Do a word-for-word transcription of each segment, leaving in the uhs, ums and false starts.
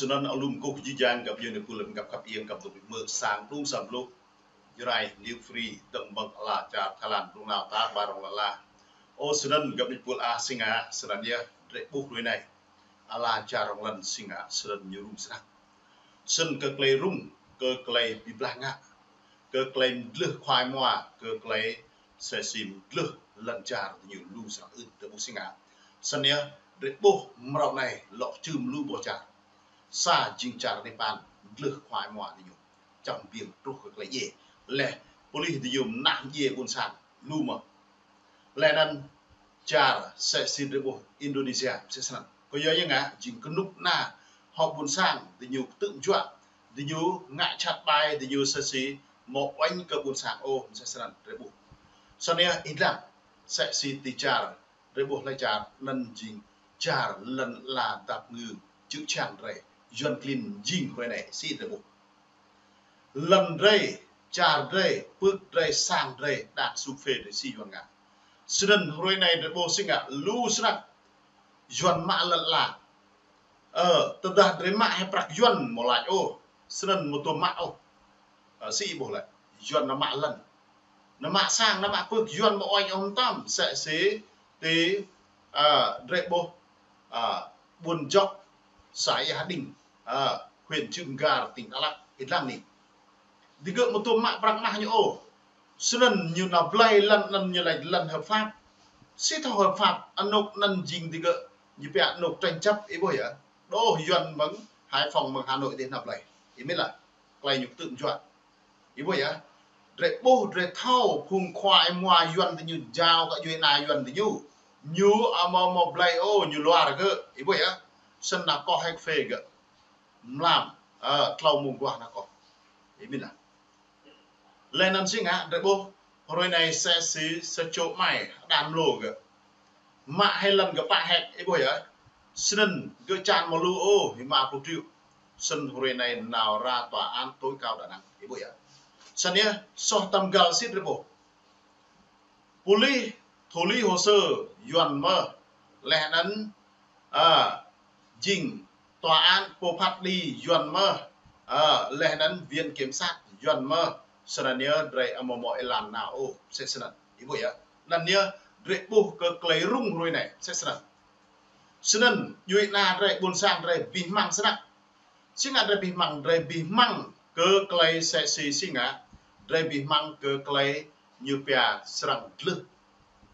Anŭn alum kơkuh jih jang găp djuai ƀing pul lăm găp khăp ieng găp dŏ ƀing mơ̆ sang đung sang blŭ. Jrai New Free dơ̆ng ƀơ̆ng ala čar Thái Lan rung nao ta ƀar rong lala. Ơ snăn găp djuai pul ah sing ah snăn yơh drei ƀuh hrơi anai. Ala čar rong lăn sing ah snăn ñu rŭng snăk. Snăn kơ klei rŭng, kơ klei bi blah ngă, kơ klei mdlưh khua mua, kơ klei sĕ si mdlưh lăn čar diñu lu snăk ưt drei ƀuh sing ah. Snăn yơh drei ƀuh mrâo anai lŏ čưm lu boh čar. Sa jing čar Nepal mdlưh khua mua diñu. Čăm biêng truh kơ klei djiê. Leh pôlis diñu mnah djiê ƀuôn sang lu mơh. Leh anăn čar sĕ si drei ƀuh Indonesia sĕ snăn. Kơ yua ñu ngă jing kơnuk kơna hŏ ƀuôn sang diñu ktư̆ mjuă, diñu ngă čhat ƀai, diñu sĕ si mâo uêñ kơ ƀuôn sang ôh sĕ snăn drei ƀuh. Snăn yơh ih dlăng sĕ si ti čar drei ƀuh leh čar anăn jing čar lăn ala dap ngư čư̆ čhiăng drei, Yuăn klin jing hrơi anai si drei ƀuh. Lăn drei, čar drei, pưk drei, sang drei, đang sŭk phê drei si Yuăn ngă. Snăn hrơi anai drei ƀuh sing ah lu snăk Yuăn mă lăn ala. Ơ, tơdah drei mă hĕ prăk Yuăn mâo lač ôh, snăn mâo tuôm mă ôh. Ơ, si ih ƀuh leh. Yuăn nao mă lăn. Nao mă sang, nao mă pưk Yuăn mâo uêñ ôh mtam, sĕ si ti, ơ, drei ƀuh, ơ, ƀuôn Jŏk, xã Ia Đinh, ơ, huyện Cư M'gar, tỉnh Đắk Lắk, ih dlăng anai. Digơ̆ mâo tuôm mă prăk mah ñu ôh. Snăn ñu nao blei lăn anăn ñu lač lăn hợp pháp. Si thâo hợp pháp, anôk anăn jing digơ̆ ñu pia anôk tranh chấp, ih ƀuh yơh. Đôč Yuăn mơ̆ng Hải Phòng mơ̆ng Hà Nội dih nao blei. Ih mĭn lah, klei ñu ktư̆ mjuă. Ih ƀuh yơh. Drei ƀuh, drei thâo, phung khua mua Yuăn diñu jao kơ djuê ana Yuăn diñu. Ñu amâo mâo blei ôh, ñu luar gơ̆. Ih ƀuh yơh. Snăn nao koh hĕ kơ phê gơ̆. Mlam, ơ, tlâo mông aguah nao koh. Ih mĭn lah. Leh anăn sing ah, drei ƀuh, hrơi anai sĕ si sa čô amai, đan mlô gơ̆. Mă hĕ lăn gơ̆ pă hĕ, ih ƀuh yơh. Snăn gơ̆ čan mâo lu ôh, ih mă pluh triệu. Snăn hrơi anai nao ra tòa án tối cao Đà Nẵng, ih ƀuh yơh. Snăn yơh, soh tăm găl sĭt drei ƀuh. Pôlis, thụ lý hồ sơ Yuăn mơh, leh anăn, ơ, jing tòa án pô phat kđi Yuăn mơh, ơ, leh anăn viện kiểm sát Yuăn mơh, snăn yơh drei amâo mâo êlan nao ôh, sĕ snăn. Ih ƀuh yơh. Anăn yơh drei ƀuh kơ klei rŭng hrơi anai, sĕ snăn. Snăn, djuê ana drei ƀuôn sang drei bi hmăng snăk. Sing ah drei bi hmăng, drei bi hmăng kơ klei sĕ si sing ah, drei bi hmăng kơ klei ñu pia srăng dlưh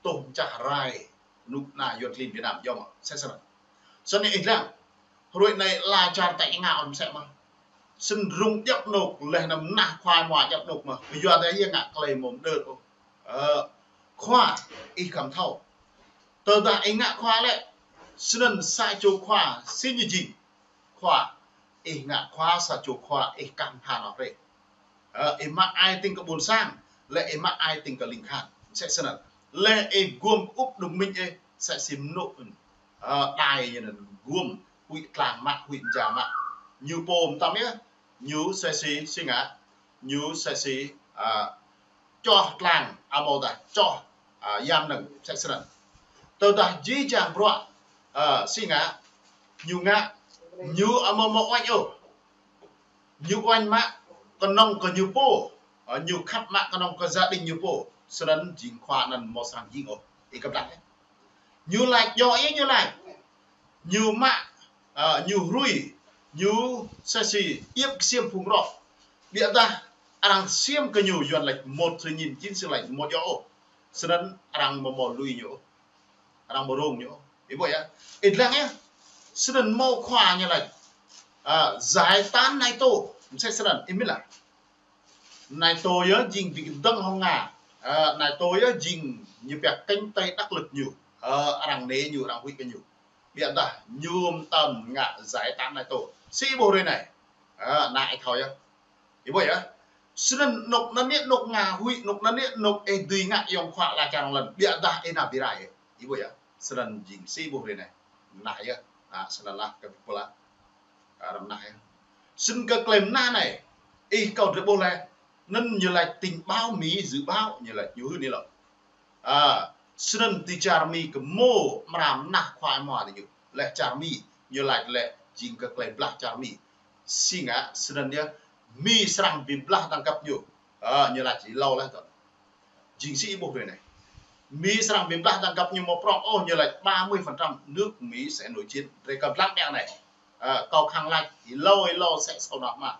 tuh mčah rai kơnuk kơna Yuăn klin Việt Nam yơh mơh, sĕ snăn. Snăn ih dlăng, hrơi anai ala čar ta ih ngă ôn msĕ mơh. Snăn rŭng djăp anôk, leh anăn mnah khua mua djăp anôk mơh. Yua dah ih ngă klei mâo mđơr ôh. Ơ, khua, ih khăm thâo. Tơdah ih ngă khua lĕ, snăn sa čô khua, si ñu jing. Khua, ih ngă khua sa čô khua, ih kăm tha noh rĕ. Ơ, ih mă ai tĭng kơ ƀuôn sang, lĕ ih mă ai tĭng kơ ling khan. Sĕ snăn. Leh ih guôm ŭp đŭng minh ih, sĕ si mnŭ. Ơ, đai ñu anăn guôm, huĭ tlang mă, huĭ mja mă. Ñu pô mtam yơh, ñu sĕ si sing ah, ñu sĕ si, ơ, čoh tlang, amâodah čoh, ơ, yam năng, sĕ snăn. Tơdah jih jang bruă, ơ, sing ah, ñu ngă, ñu amâo mâo uêñ ôh. Ñu uêñ mă, kơnơ̆ng kơ ñu pô, ơ, ñu khăp mă kơnơ̆ng kơ gia đình ñu pô. Snăn jing khua anăn mâo srăng jing ôh. Ih kăp dlăng yơh. Ñu lač djŏ yơh ñu lač. Ñu mă, ơ, ñu hrui, ñu sĕ si iĕp ksiêm phung roh. Ƀiădah arăng ksiêm kơ ñu Yuăn lač một sự nhìn chín sự lành một djŏ ôh. Snăn arăng amâo mâo lui ñu ôh. Arăng amâo rông ñu ôh. Ih ƀuh yơh. Ih dlăng yơh. Snăn mâo khua ñu lač, ơ, giải tán NATO. Msĕ snăn, ih mĭn lah. NATO yơh jing bi kdơ̆ng hŏng Nga. Ơ, NATO yơh jing ñu pia cánh tay đắc lực ñu. Ơ, arăng nê ñu, arăng huĭ kơ ñu. Ƀiădah ñu mtam ngă giải tán NATO. Si ih ƀuh hrơi anai. Ơ, anăn ih thâo yơh. Ih ƀuh yơh. Snăn anôk anăn yơh anôk Nga huĭ, anôk anăn yơh anôk ih dưi ngă ayŏng khua ala čar rong lăn. Ƀiădah ih nao bi rai yơh. Ih ƀuh yơh. Snăn jing si ih ƀuh hrơi anai. Mnah yơh. Ơ, snăn lah kơ ƀing pô lah. Ơ, arăng mnah yơh. Snăn kơ klei mnah anei, ih kâo drei ƀuh leh, anăn ñu lač tình báo Mi dự báo, ñu lač ñu hưn anei lŏ. Ơ, snăn ti čar Mi kơ mâo amra mnah khua mua diñu. Leh čar Mi, ñu lač leh jing kơ klei blah čar Mi. Si ngă, snăn yơh, Mi srăng bi blah dăng găp ñu. Ơ, ñu lač hlâo leh tơ. Jing si ih ƀuh rơi anai. Mi srăng bi blah dăng găp ñu mơ̆ prŏng ôh, ñu lač ba mươi phần trăm nước Mỹ sẽ nội chiến. Rơi kơ blah ƀiă anai. Ơ, kâo khăng lač hlâo hlâo sĕ sâo nao mă.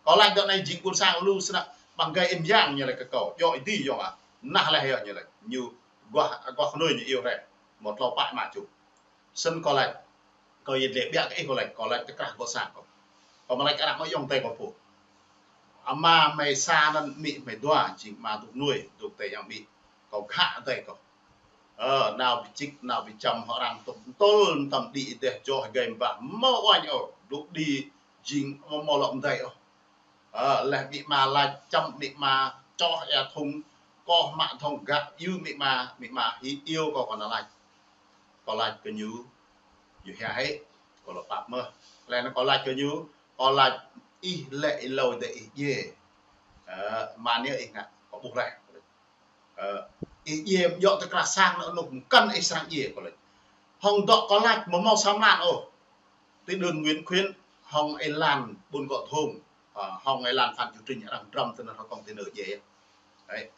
Kâo lač dŏ anai jing ƀuôn sang lu snăk ƀăng gai im yang ñu lač kơ kâo. Djŏ ih dĭ yơh ah. Nah leh yơh ñu lač. Ñu guah, guah kơnuih ñu iâu rai. Mơ̆ tlâo pă mă čŭ. Snăn kâo lač, kâo yơh lĕ ƀiă kơ ih kâo lač, kâo lač tơkrah gŏ sang kâo. Kâo mă lač arăng mă ayŏng adơi kâo pô. Ama hmei sa anăn amĭ hmei dua, jing ama dôk nuê, dôk tơ yang amĭ. Kâo khă adơi kâo. Ơ, nao bi čĭk, nao bi čăm hŏ arăng tŭk tŭl, mtam đĭ êdeh joh gai mbah, mâo uañ ôh, dôk đĭ jing mâo, mâo lŏ mdei ôh. Ơ, leh amĭ ama lač čăm amĭ ama čoh ia thŭng, koh mă thŏng gă iâu amĭ ama, amĭ ama hĭ iâu kâo kơ nao lač. Kâo lač kơ ñu, ñu hia hĕ, kâo lŏ pap mơh. Leh anăn kâo lač kơ ñu, kâo lač ih lĕ hlâo dê ih djiê. Ơ, mă anai ih ngă, kâo ƀuh leh. Ơ, ih djiê djŏ tơkrah sang anôk mkăn ih srăng djiê kâo lač. Hŏng dŏ kâo lač mâo mâo sa mlan ôh. Ti đơn Nguyễn Khuyến hŏng êlan ƀuôn Kŏ Thông, ơ, hŏng êlan Phan Chu Trinh arăng drăm tơ anăn hŏ kông ti nơ djiê. Đấy.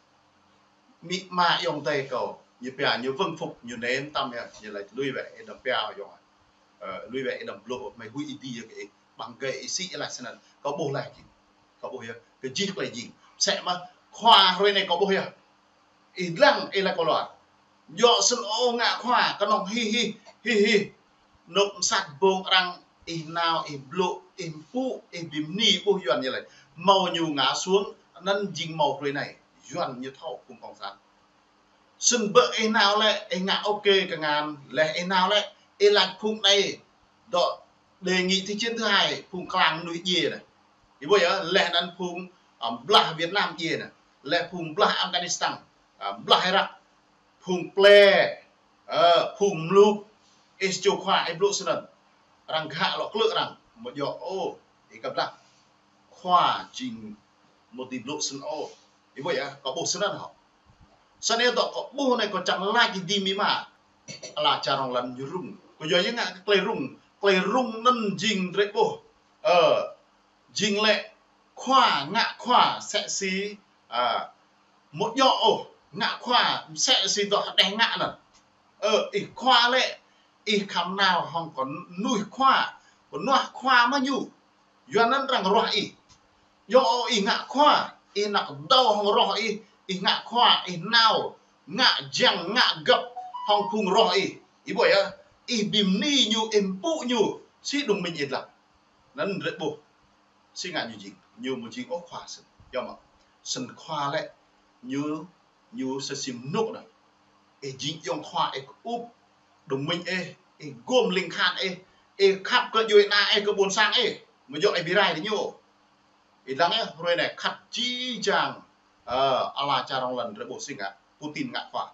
Amĭ ama ayŏng adơi kâo, ñu pia ñu Vân Phúc, ñu nem tăm yơh, ñu lač lui wĕ ih đăm pia ayŏng. Ơ, lui wĕ ih đăm blŭ, hmei huĭ ih dĭ yơh kơ ih, ƀăng gai ih sĭ ih lač snăn, kâo ƀuh leh jing. Kâo ƀuh yơh, kơ jih klei jing. Sĕ mơh, khua hruê anai kâo ƀuh yơh. Ih dlăng, ih lač kâo luar. Djŏ snăn ôh ngă khua, kơnơ̆ng hih hih, hih hih. Anôk msat ƀơ̆ng arăng, ih nao, ih blŭ, ih mpŭ, ih bi mni ƀuh Yuăn ñu lač. Mâo ñu ngă suông, anăn jing mâo hruê anai. Yuăn ñu thâo phung cộng sản. Snăn ƀơ ih nao lĕ, ih ngă ok kơ ngăn, leh ih nao lĕ, ih lač phung anai, dŏ đề nghị thế chiến thứ hai, phung klang mnuih djiê anai. Ih ƀuh yơh, leh anăn phung, ơ, blah Việt Nam djiê anai. Leh phung blah Afghanistan, ơ, blah Iraq, phung ple, ơ, phung mluk, ih čô khua, ih blŭ snăn. Arăng ghă lŏ klư̆ arăng, mơ̆ djŏ, ôh, ih kăp blah. Khua jing mơ̆ ti blŭ snăn ôh. Ih ƀuh yơh, kâo ƀuh snăn hŏ. Snăn yơh dŏ kâo ƀuh anai kâo čang lač ih dĭ amĭ ama. Ala čar rŏng lăn ñu rŭng. Kâo yua yơh ngă kơ klei rŭng. Klei rŭng anăn jing drei ƀuh. Ơ, jing lĕ khua, ngă khua, sĕ si, ơ, mơ̆ djŏ ôh, ngă khua, sĕ si dŏ hđeh ngă anăn. Ơ, ih khua lĕ, ih khăm nao hŏng kơ mnuih khua, kơ mnuih khua mơ̆ ñu. Yuăn anăn arăng ruah ih. Yua ôh ih ngă khua, ih nao dâo hŏng roh ih, ih ngă khua, ih nao, ngă jiăng, ngă găp hŏng phung roh ih. Ih ƀuh yơh, ih bi mni ñu, ih mpŭ ñu, si đŭng minh ih dlăng. Anăn drei ƀuh. Si ngă ñu jing, ñu mơ̆ jing ôh khua snăn. Yua mơ̆, snăn khua lĕ, ñu, ñu sĕ si mnŭk anăn. Ih jing ayŏng khua, ih kơ ŭp, đŭng minh ih, ih gŏm ling khan ih, ih khăp kơ djuê ana ih kơ ƀuôn sang ih. Mơ̆ djŏ ih bi rai diñu. Ih dlăng yơh, hruê anai khăt jih jang, ơ, ala čar rŏng lăn drei ƀuh si ngă, Putin ngă khua.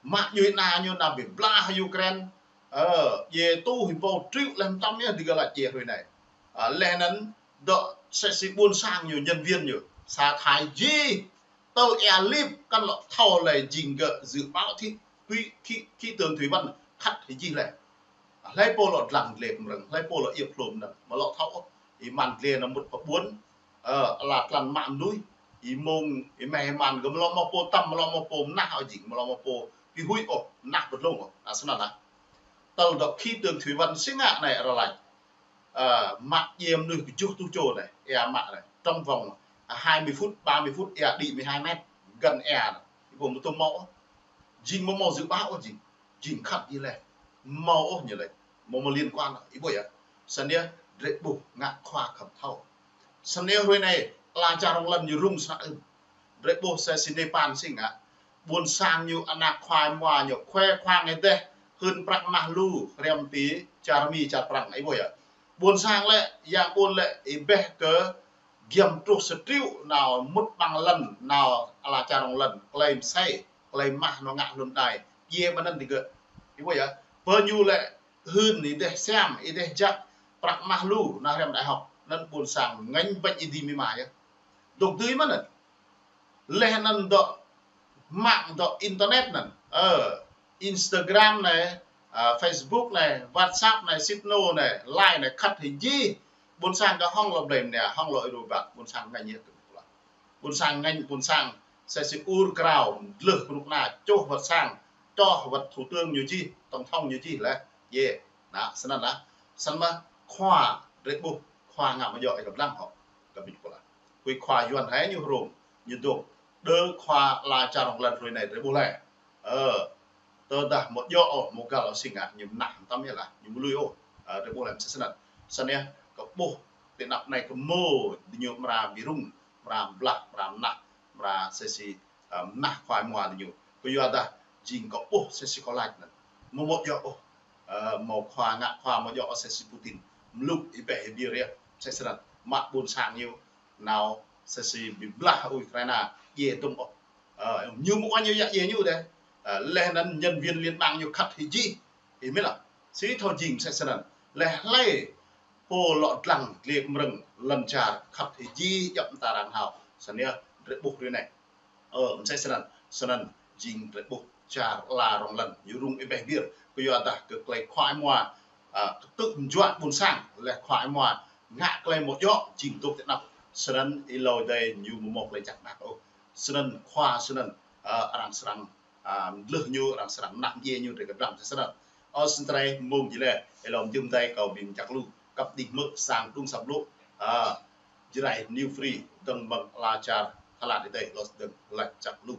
Mă djuê ana ñu nao bi blah Ukraine, ơ, djiê tu hĭ ƀâo triệu leh mtam yơh digơ̆ lač djiê hruê anai. Ơ, leh anăn dŏ sĕ si ƀuôn sang ñu, nhân viên ñu, sa thải jih, tơl ia lip kăn lŏ thâo lĕ jing gơ̆ dự báo thi, thủy, khí, khí tượng thủy văn khăt hĭ jih leh. Hlei pô lŏ dlăng dlê kmrơ̆ng, hlei pô lŏ iêp hlôm anăn, mơ̆ lŏ thâo ôh, ih man dlê anăn mŭt pơ ƀuôn, ơ, ala tlan mă mnuih, ih mông, ih meh ih man, gơ̆ mơ̆ lŏ mâo pô tăm, mơ̆ lŏ mâo pô mnah ôh jing, mơ̆ lŏ mâo pô bi huĭ ôh, mnah ƀơ̆t lông ôh, ơ, snăn ah. Tơl dŏ khí tượng thủy văn si ngă anai arăng lač, ơ, mă djiê mnuih kjuh tuh čô anai, ia mă anai, trong vòng, ơ, hai mươi phút, ba mươi phút, ia đĭ mười hai mét, găn ia anai, ih ƀuh mơ̆ tŭ mâo ôh, jing mơ̆ mâo dự báo ôh jing. Jing khăt ih leh. Mâo ôh ñu leh. Mâo mơ̆ liên quan, ih ƀuh yơh. Snăn yơh, drei ƀuh ngă khua khăm thâo. Snăn yơh hruê anai, ala čar rŏng lăn ñu rŭng snăk ưm. Drei ƀuh sĕ si Nepal si ngă. Ƀuôn sang ñu anak khua mua ñu khoe khoang êdeh. Hưn prăk mah lu, hriăm ti čar Mi čar Prăng, ih ƀuh yơh. Ƀuôn sang lĕ, yang ƀuôn lĕ, ih ƀeh kơ giăm truh sa triệu nao mŭt ƀăng lăn, nao ala čar rŏng lăn, klei msei, klei mah nao ngă hlŭn đai, djiê mơ̆ng anăn digơ̆. Ih ƀuh yơh, pơ ñu lĕ hưn êdeh siam, êdeh jăk, prăk mah lu, nao hriăm đại học, anăn ƀuôn sang ngêñ ƀañ ih dĭ amĭ ama yơh. Dôk dưi mơ̆ng anăn. Leh anăn dŏ mạng dŏ internet anăn. Ơ, Instagram anai, ơ, Facebook anai, WhatsApp anai, Sitno anai, Line anai, khăt hĭ jih. Ƀôn sang kơ hŏng lŏ blem nè, hŏng lŏ ih rô bak, ƀôn sang ngă ñĕt kơ ƀuh lah. Ƀôn sang ngă, ƀôn sang, sĕ si ur krao, dleh kơnuk kơna, čoh wơ̆t sang, čoh wơ̆t thủ tướng ñu čih, tổng thống ñu čih lĕ, yê, nă, snăn lah. Snăn mơ̆, khua, drei ƀuh, khua ngă mơ̆ djŏ ih kơ blang hŏ, kơ ƀing ƀuh lah. Huĭ khua Yuan hai ñu hrŏm, ñu dŏ, đơ khua ala čar rŏng lăn hrơi anai drei ƀuh lĕ. Ơ, tơdah mơ̆ djŏ ôh, mơ̆ găl ôh si ngă, ñu mơnah tăm yơh lah, ñu mơ̆ lui ôh. Ơ, drei ƀuh lĕ msĕ snăn. Snăn yơh, kơ ƀuh, ti anăp anai kơ mơ̆, diñu mra bi rŭng, mra blah, mra mơnah, mra sĕ si, ơ, mơnah khua mua diñu. Kơ yua dah, jing kơ ƀuh sĕ si kơ lač anăn. Mơ̆ mơ̆ djŏ ôh, ơ, mơ̆ khua ngă khua mơ̆ djŏ ôh sĕ si Putin. Mluk ih ƀeh ih bir yơh, msĕ snăn. Mă ƀôn sang ñu, nao sĕ si bi blah Ukraina, djai tŭm ôh. Ơ, ñu mơ̆ ua ñu yă djai ñu dêh. Ơ, leh anăn nhân viên liên bang ñu khăt hĭ jih. Ih mĭn lah. Si thâo jing msĕ snăn. Leh hlei pô lŏ dlăng dliê kmrơ̆ng lăn čar khăt hĭ jih djŏp mta arăng hao. Snăn yơh drei ƀuh hrơi anai. Ơ, msĕ snăn. Snăn jing drei ƀuh čar ala rŏng lăn. Ñu rŭng ih ƀeh ƀir. Kơ yua dah kơ klei khua mua, ơ, kơ tŭ mjuă ƀôn sang. Leh khua mua ngă klei mơ̆ djŏ jing dŏ ti anăp. Snăn ih lŏ dai ñu mơ̆ mơ̆ klei jăk mơak ôh. Snăn khua snăn, ơ, arăng srăng, ơ, dleh ñu, arăng srăng mơnah mdjiê ñu drei kơ blang msĕ snăn. Ơ, snăn drei mơ̆ng jih leh, ih lŏ mjưm dai kâo ƀing jăk lu, kăp đih mơ̆ sang đŭng săp lu, ơ, Jrai New Free, dơ̆ng mơ̆ng ala čar Thái Lan ih dai, lŏ dơ̆ng lač jăk lu.